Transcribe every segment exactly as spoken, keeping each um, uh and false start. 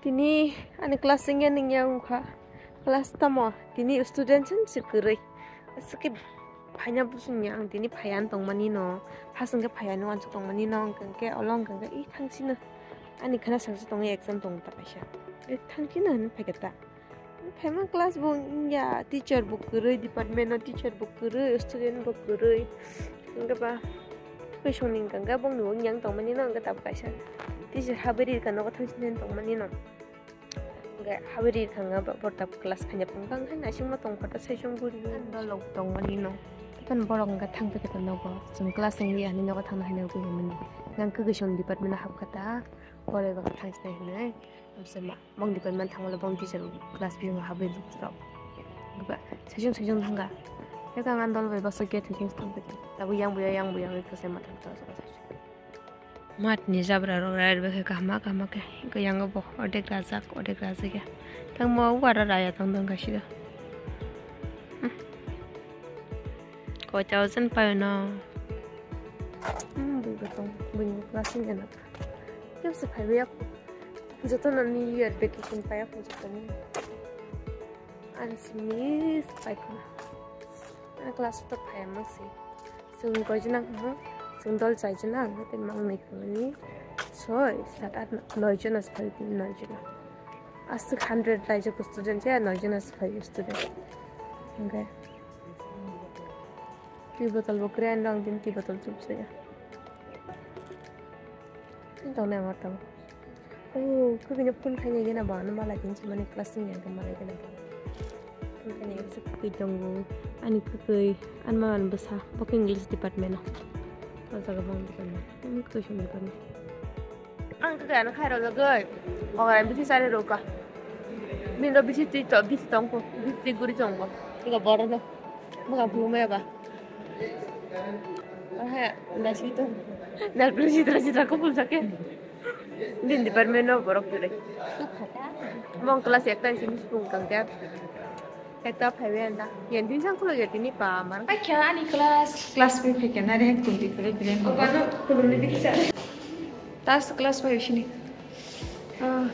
Tini ani class wngya nungya wngkha. Class tamo? Tini student se kwrwi. Aswk khe phaina buchung ya ang tini phaiya wng tongmani no. Hasing khe phaiya wng tongmani no. Hwnkhe olo hwnkhe i thang sino. Ani khana saksa tongo exam tongo ta kaisa. I thang sino hinwi phaikha ta. Phaima class bo wngya, teacher bo kwrwi, department o teacher bo kwrwi, student bo kwrwi. Hwnkhe ba kwisongni hwnkha hwnkhe bongni bo wngya wng tongmani no, hwnkhe tabuk kaisa teacher habwi rikha nogo thang sini tongmani no. Hwnkhe habwi rikha hwnkhe ba bo tabuk class khaina phunukha, hwnkhe naisingma tongkha ta saichung buri. Ano log tongmani no. Tei borok hwnkhe thang phai khe ta nogo. Chwng class wngya hinwi nogo thangna hinwi ugwi hwnmani. Hwnkhe kwisong department o hapkha ta, borok eba thang sini hinwi. Hamsama. Bong department thangmale bong teacher class bising habwi rok. Ba, session session thangkha. Eka ang dol bai baksa gate bising thangkha. Tabuk yang buya, yang buya, yang buya, yang buya. Mat ni jabra rok rai bai khe kahma, kahma khe. Eko yang bo ordek rajak, ordek rajak ya. Tangmo wara raya tong dong kaisa. Hmm. Koita ojon payo no. Hmm, bui bo tong, bui ni class ni gana. Kebsa phaibai ya. Jotono ni year vacation paiya kho jotono. Ang simi paikha. Ang class to phaiya mangsi. Chwng koijana hwnkha, chwng dol chaijana hwnkha tei mang nai khamani. Soi, sat, at, noi jona se phai, noi jona. Aswk hundred laijak student ya, noi jona se phai student. Hwnkhe. Twi botol bo kwrwi ani rang din twi botol chupsaya. Tong nai ma tong. Oh, kwkwi no phone khainai gana ba ano malai din chimani class ni yang malai gana ba. Phone khainai gana kwkwi tongo. Ani kwkwi ani mama ni bwsa bo khe English department o. O jaga bo ang department. Ani kwkwi song department. Ang khe ano khai rojak goi. Ogra bithi chari roka. Min ro bithi twi to bithi tongko. Bithi twi guri tongko. Ega boro no. Muga phulumaya ba. Ohe, naising to. Nal pulu sitra sitra ko phul sake. Din department no borok tore. Mong class ekta simi sipung kang kya. Ekta phaiwi anda. Yen din sang khulok ya tini pa mar. Ai kya ani class. Class bai phai kya na re kun di kore bilen. Obano kulum ni bikisa. Tas class bai sini. Ah,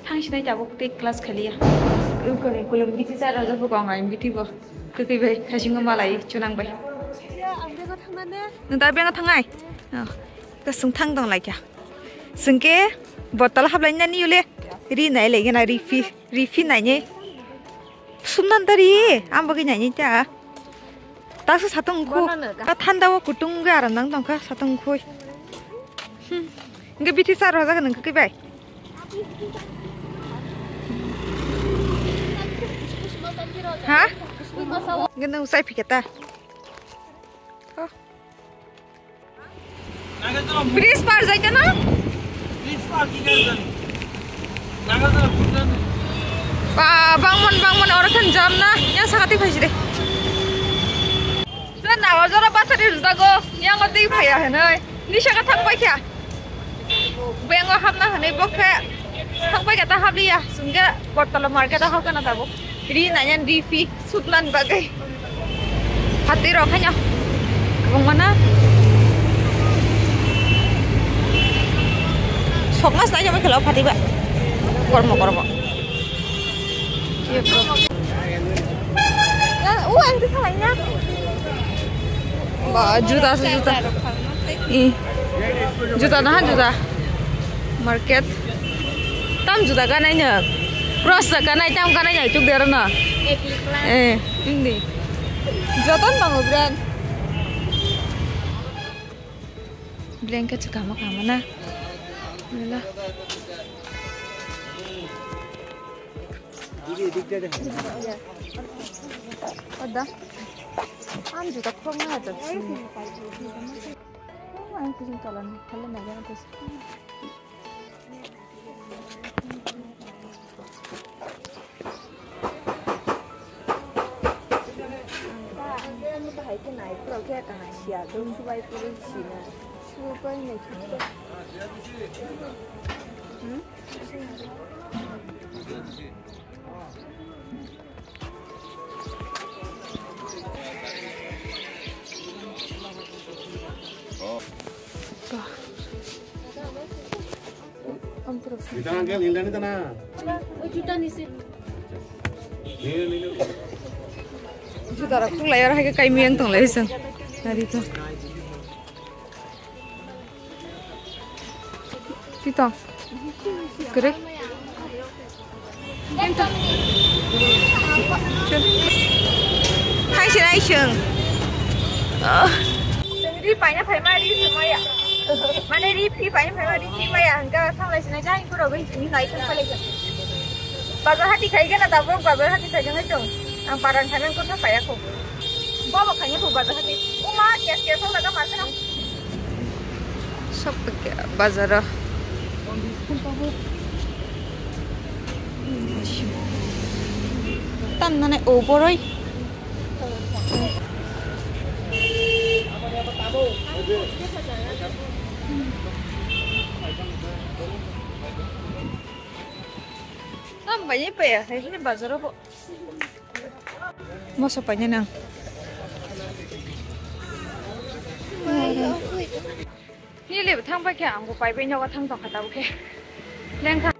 thang sinai tabuk tei class khaliya. Kulum biti sir rajak bo kong ai biti bo. Kwtwi bai khasingo malai chunang bai. Ya, ang bego thangna ne. Nung ta bego thangnai? Oh, ta sung thang dong lai kya. Sungke botol hablai nani yule. Ri nai lege na ri phi, ri phi nai ne. Sumnan tari, ang bagwi nai nai ta. Taksa satung khu. Bono no ka. Ta thanda o kutung ge aram nang tongkha satung khui. Hmm. Nge bithi sar hoja nang khe bai. Ha? Nge nang usai phiketa. Oh. Bridge par jai kena? Bridge par ki kena jani? Ba, bangmon, bangmon, oro khen jam na, yang sakati phaisi de. Jora nawa jora batari rwjago, yang o twi phaiya hinwi. Ni saka thang pai kha. Bengo hapna hinwi bokhe thang pai kha ta habliya. Sungge Bottola market o hapkha na tabuk. Ri naiyan ri phi. Sutlan bagwi. Phatwi rok haino. Kwbangma na. Sokma slai jabo khela phatwi ba. Kormo kormo. O ang twi khalai na. Ba, juta asa juta. I. Juta na ha juta. Market. Tam juta ganai no. Cross juta ganai, tam ganai no, chuk dero no. Eh, hindi. Joton tongo brand. Brand ka chukama kama na. Nila. Ada. Am juta khoroknwi hajar sini. Oh, ang kuching tola ni, khala nai jana tos. Ang ta, ang ta bahai khe nai, pura khe tang siya, to subai puri sina. Subai nai khe. Hmm? Juta rok thung lai aro hai kai miyang tong lai sang. Nari to. Tito. Krik. Hai sini ai sung. Sung ri paina phai ma ri sung maya. Mane ri phi paina phai ma ri phi maya hingga thang lai sini jai kuro bai sini ngai thang lai. Bazar hati khai gana tabuk bazar hati khai gana chong. Ang paran khanan kotha paya ko. Baba khanya ko bazar hati. Uma kias kias laga masana. Sok bazar. Tam nane o boroi. Tam bai paya hai bazar bo. Moso paina nang. Nili bo thang pai khe ang bo pai bai nogo thang tong kha tabuk khe. Lengkha.